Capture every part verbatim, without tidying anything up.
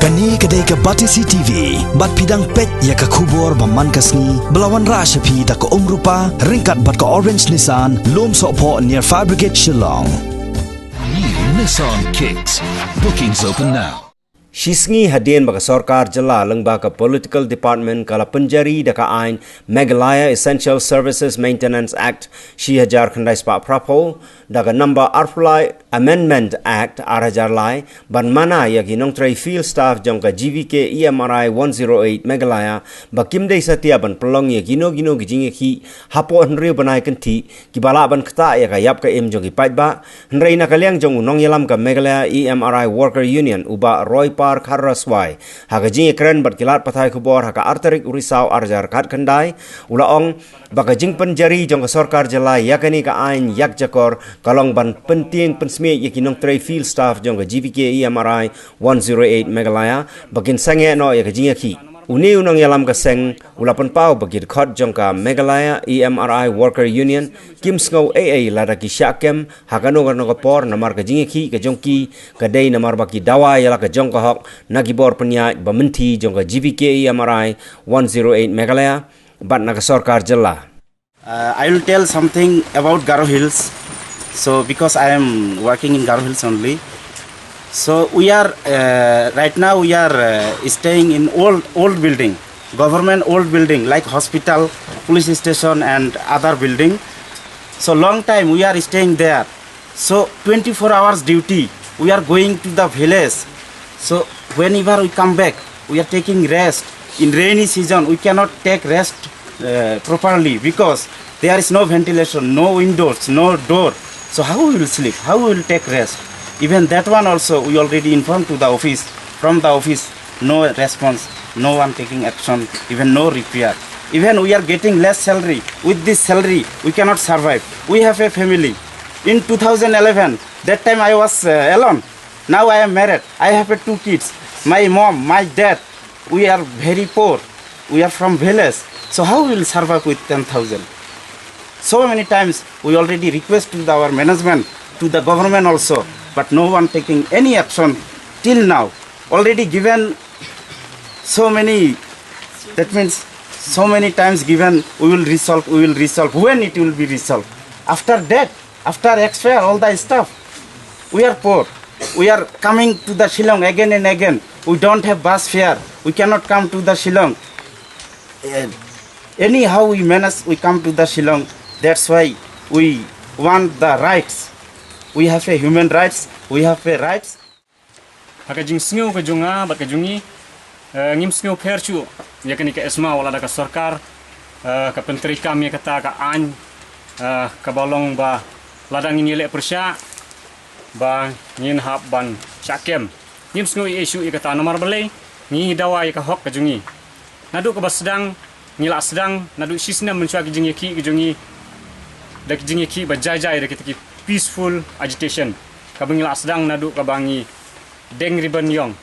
Kane ka dei ka Batesi T V, bad phi dang peit ïa ka khubor ba man ka sngi, ba la wanrah sha phi da ka Umrupa, ryngkat bad ka Orange Nissan, Lumsohphoh near Fire Brigade Shillong. New Nissan Kicks. Bookings open now. Shi sngi hadien ba ka sorkar jylla lyngba ka political department ka la pynjari da ka aiñ Meghalaya Essential Services Maintenance Act, shi hajar khyndai spah phra phew, da ka number arphew lai Amendment Act, ar hajar lai, ban mana ïa ki nongtrei field staff jong ka G V K E M R I one zero eight Meghalaya, ba kim dei satia ban pynlong ïa kino kino ki jingïakhih hapoh hynriew bnai kynthih, kiba lah ban ktah ïa ka ïap ka im jong ki paidbah. Hynrei na ka liang jong u nongïalam ka Meghalaya E M R I Worker Union, u Bah Roypar Kharaswai, ha ka jingïakren bad ki lad pathai khubor ha ka ar tarik u Risaw ar hajar khatkhyndai, u la ong ba ka jingpynjari jong ka sorkar jylla ïa kane ka aiñ ïakjakor ka long ban pyntieng pynsmiej ïa ki nongtrei field staff jong ka G V K E M R I one zero eight Meghalaya, ba kin sangeh noh ïa ka jingïakhih. Une u nongïalam ka seng u la pynpaw ba ki dkhot jong ka Meghalaya E M R I Worker Union kim sngew ei ei lada ki shah kem ha kano kano ka por, namar ka jingïakhih ka jong ki ka dei namar ba ki dawa ïa la ka jong ka hok na ki bor pynïaid ba mynthi jong ka G V K E M R I one zero eight Meghalaya bad na ka sorkar jylla. Uh, I will tell something about Garo Hills. So, because I am working in Garo Hills only. So, we are, uh, right now we are, uh, staying in old, old building, government old building, like hospital, police station and other building. So, long time we are staying there. So, twenty-four hours duty, we are going to the village. So, whenever we come back, we are taking rest. In rainy season, we cannot take rest, uh, properly because there is no ventilation, no windows, no door. So, how we will sleep? How we will take rest? Even that one also, we already informed to the office. From the office, no response, no one taking action, even no repair. Even we are getting less salary. With this salary, we cannot survive. We have a family. In two thousand eleven, that time I was, uh, alone. Now I am married. I have, uh, two kids. My mom, my dad, we are very poor. We are from village. So how we will survive with ten thousand? So many times we already request to the, our management, to the government also, but no one taking any action till now. Already given so many, that means so many times given, "We will resolve, we will resolve." When it will be resolved? After death, after expire, all the stuff. We are poor. We are coming to the Shillong again and again. We don't have bus fare. We cannot come to the Shillong. Eh, anyhow we manage, we come to the Shillong. That's why we want the rights. We have a human rights. We have a rights. Ha ka jingsngew ka jong nga bad ka jong ngi, eh, ngim sngew pher shuh ïa kane ka asthma wat lada ka sorkar, eh, ka pyntreikam ïa kata ka aiñ, eh, kaba long ba lada ngin ïaleh pyrshah ba ngin hap ban shah kem. Ngim sngew ei ei shuh ïa kata, namar balei? Ngi dawa ïa ka hok ka jong ngi. Naduh kaba sdang, ngi la sdang naduh shisnem mynshuwa ki jingïakhih ki jong ngi, da ki jingïakhih ba jai jai, da kita ki peaceful agitation kaba ngi la sdang naduh kaba ngi deng ribbon ïong.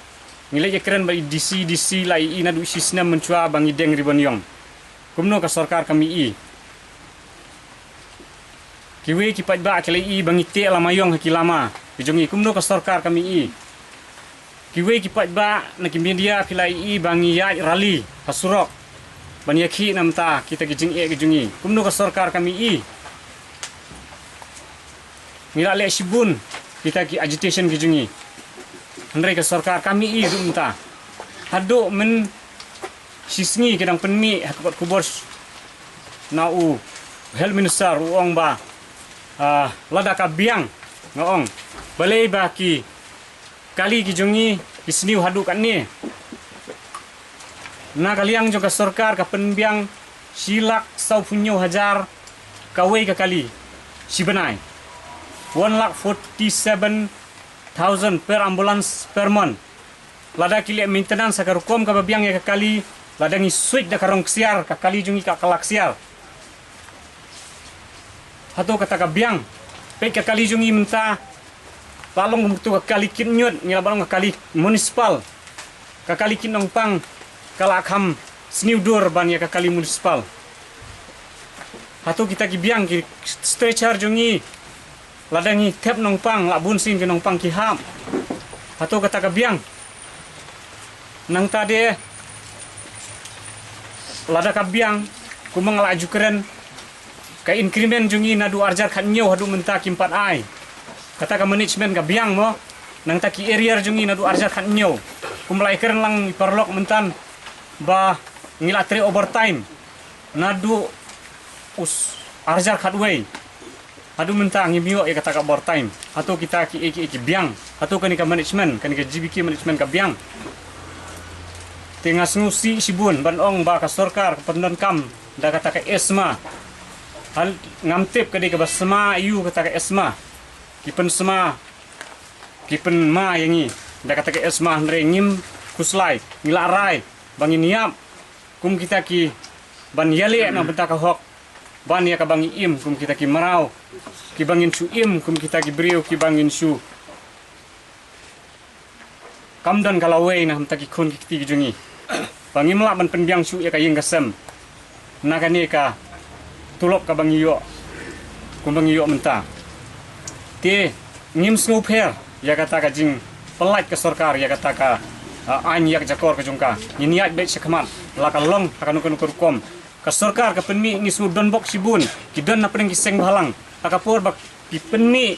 Ngi leit ïakren bad i D C, D C la ïohi naduh shisnem mynshuwa ba ngi deng ribbon ïong. Kumno ka sorkar kam ïohi? Kiwei ki paidbah ki la ïohi ba ngi teh lama ïong ha ki lama ki jong ngi, kumno ka sorkar kam ïohi? Kiwei ki paidbah na ki media phi la ïohi ba ngi ïaid rally ha surok ban ïakhih na bynta kita ki jingeh ki jong ngi, kumno ka sorkar kam ïohi? Ngi la leh shibun kita ki agitation ki jong ngi, hynrei ka sorkar kam ïohi ruh mynta. Haduh myn shi sngi ki dang pynmih ha ka kot khubor na u Health Minister, u ong ba, ah, lada ka biang, nga ong, balei ba ki kali ki jong ngi ki sniew haduh katne? Na ka liang jong ka sorkar ka pynbiang shi lak sawphew hynñiew hajar kawei ka kali shi bnai, one lakh forty seven thousand per ambulance per month. Lada ki leh maintenance ha ka rukom kaba biang ïa ka kali, lada ngi switch da ka rong ksiar, ka kali jong ngi ka la ksiar. Hato kata ka biang? Peit ka kali jong ngi mynta, la long kumto ka kali kit ñiut, ngi la ba long ka kali municipal. Ka kali kit nongpang ka la kham sniew dur ban ïa ka kali municipal. Hato kita ki biang, ki stretcher jong ngi, lada ngi thep nongpang, la bun sien ki nongpang ki hap. Hato kata ka biang? Nangta de lada ka biang, kumba nga la ju kren, ka increment jong ngi naduh arjar khat hynñiew haduh mynta kim pat ai. Kata ka management ka biang mo. Nangta ki arrear jong ngi naduh arjar khat hynñiew. Kumba la i kren lang i paralok myntan ba ngi la trei overtime naduh us arjar khat wei. Haduh mynta ngim ïoh ïa kata ka overtime. Hato kita ki, ki, ki biang. Hato kane ka management, kane ka G B K management ka biang. Te nga sngewsih shibun ban ong ba ka sorkar ka pyndonkam da kata ka asthma. Hal ngam tip ka dei kaba sma ïa u kata ka asthma. Ki pynsma, ki pynma ïa ngi da kata ka asthma, hynrei ngim khuslai, ngi la rai ba ngin ïap kum kita ki ban ïaleh na bynta ka hok, ban ïa kaba ngi im kum kita ki mraw, kiba ngin shu im kum kita ki briew, kiba ngin shu kam don ka lawei na bynta ki khun ki kti ki jong ngi. Ba ngim lah ban pynbiang shuh ïa ka ïing ka sem na kane ka tulop kaba ngi ïoh, kumba ngi ïoh mynta. Te ngim sngewpher ïa kata ka jingpyllait ka sorkar ïa kata ka, ah, aiñ ïakjakor ka jong ka. Ngin ïaid beit shakhmat la ka long ha kano kano ka rukom. Ka sorkar ka pynmih, ngi sngewdon bok shibun, ki don na pdeng ki seng bhalang. Ha ka por ba ki pynmih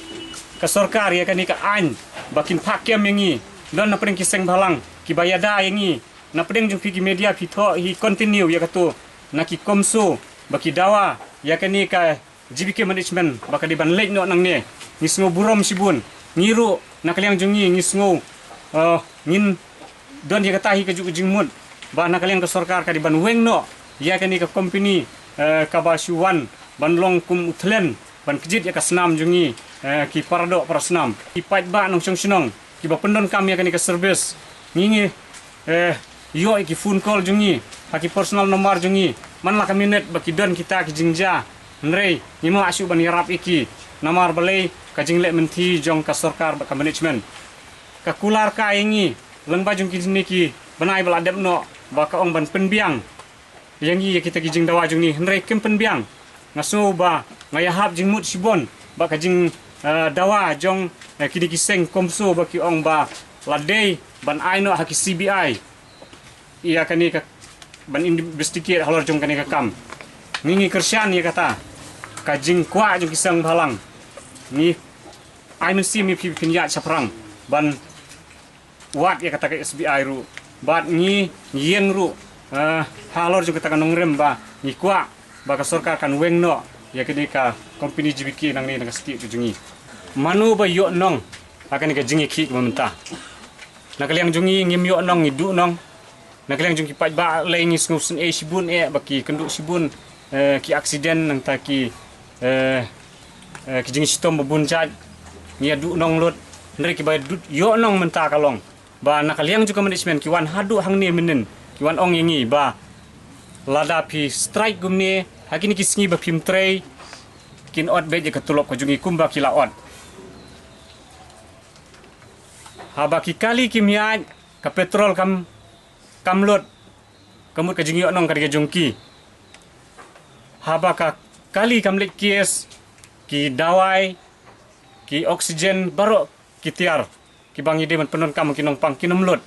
ka sorkar ïa kane ka aiñ ba kin phah kem ïa ngi, don na pdeng ki seng bhalang kiba ïada ïa ngi. Na pdeng jong phi ki media phi thoh hi continue ïa kato na ki CoMSO ba ki dawa ïa kane ka G B K management ba ka dei ban leit noh nangne. Ngi sngewburom shibun. Ngi ruh na ka liang jong ngi ngi sngew, eh, ngin don ïa kata hi kajuh ka jingmut ba na ka liang ka sorkar ka dei ban weng noh ïa kane ka company, eh, kaba shu wan ban long kum u thlen ban kjit ïa ka snam jong ngi, eh, ki paradoh parasnam, ki paidbah nongshong shnong kiba pyndonkam ïa kane ka service. Ngi ngi, eh, ïoh ïa ki phone call jong ngi ha ki personal number jong ngi man la ka minit ba ki don kita ki jingjia. Hynrei ngim lah shuh ban ïarap ïa ki namar balei, ka jingleh mynthi jong ka sorkar bad ka management. Ka kular ka ïa ngi lyngba jong kine ki bnai ba la dep noh ba ka ong ban pynbiang ïa ngi ïa kita ki jingdawa jong ngi, hynrei kim pynbiang. Nga sngew ba nga ïahap jingmut shibun ba ka jing, eh, dawa jong, eh, kine ki seng CoMSO ba ki ong ba la dei ban ai noh ha ki C B I ïa kane ka ban investigate halor jong kane ka kam. Ngi ngi kyrshan ïa kata ka jingkwah jong ki seng bhalang. Ngi ai mynsiem ïa phi phin ïaid shaphrang ban wad ïa kata ka S B I ruh. Bad ngi ngi ïeng ruh, eh, halor jong kata ka nongrim ba ngi kwah ba ka sorkar kan weng noh ïa kane ka company G B K nangne na ka state ka jong ngi. Mano ba ïoh nong ha kane ka jingïakhih kaba mynta? Na ka liang jong ngi ngim ïoh nong, ngi duh nong. Na ka liang jong ki paidbah lei ngi sngewsynei shibun eh ba ki kynduh shibun, eh, ki accident nangta ki, eh, eh, ki jingshitom ba bun jait. Ngi ïa duh nong lut. Hynrei kiba duh ïoh nong mynta ka long ba na ka liang jong ka management ki wan haduh hangne mynnin ki wan ong ïa ngi ba lada phi strike kumne ha kine ki sngi ba phim trei, kin ot beit ïa ka tulop ka jong ngi kumba ki la ot. Haba ki kali kim ïaid, ka petrol kam, kam lut, ka mut ka jingïoh nong ka dei ka jong ki. Haba ka kali kam leit case, ki dawai, ki oxygen baroh ki tiar kiba ngi dei ban pyndonkam ki nongpang kin ym lut.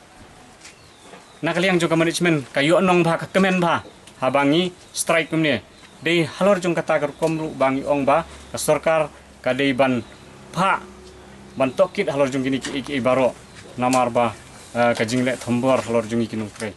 Na ka liang jong ka management ka ïoh nong bha, ka kmen bha haba ngi strike kumne. Dei halor jong kata ka rukom ruh ba ngi ong ba ka sorkar ka dei ban phah ban tohkit halor jong kine kiei kiei baroh namar ba, eh, ka jingleh thombor halor jong ngi ki nongtrei.